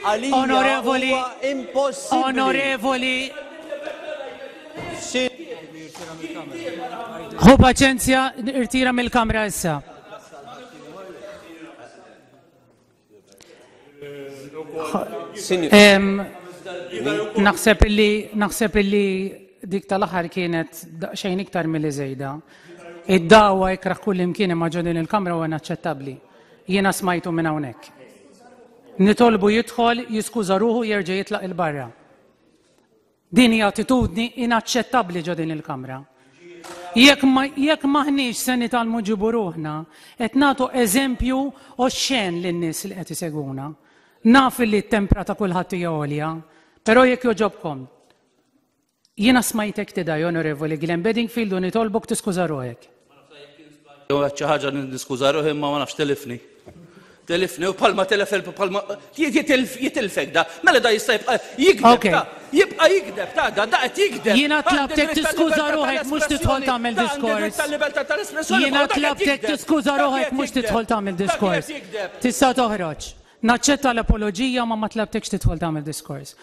Għalija Onorevoli, huwa impossibbli. onorevoli, Ħu paċenzja, irtira mill-kamra issa. Naħseb illi naħseb illi dik tal-aħħar kienet daqsxejn iktar milli żejda. Id-dawa ikraħ kull imkien imma ġo din il-kamra huwa inaċċettabbli. Jiena smajtu minn hawnhekk. Nitolbu jidħol, jiskuża ruħu jerġa' jitlaq il-barra. Din hija attitudni inaċċettabbli ġo din il-Kamra. Jekk ma jekk m'aħniex se nitgħallmu nġibu ruħna, qed nagħtu eżempju oxxen lin-nies li qed isegwuna. Naf li t-tempra ta' kulħadd hija għolja, però jekk jogħġobkom, jiena smajtek tidgħi, Onorevoli Glenn Bedingfield, u nitolbok tiskuża ruħek. Jew għedt xi ħaġa niskuża ruħi imma ma nafx tilifni. Tilifni u palma telef palma jitilfek da. Mela da jista' jibqa' jikdeb ta' jibqa' jikdeb ta' da da qed jikdeb. Jiena tlabtek tiskuża ruħek mhux tidħol tagħmel diskors. Jiena tlabtek tiskuża ruħek mhux tidħol tagħmel diskors. Tista' toħroġ. Naċċetta l-apoloġija ma ma tlabtekx tidħol tagħmel diskors.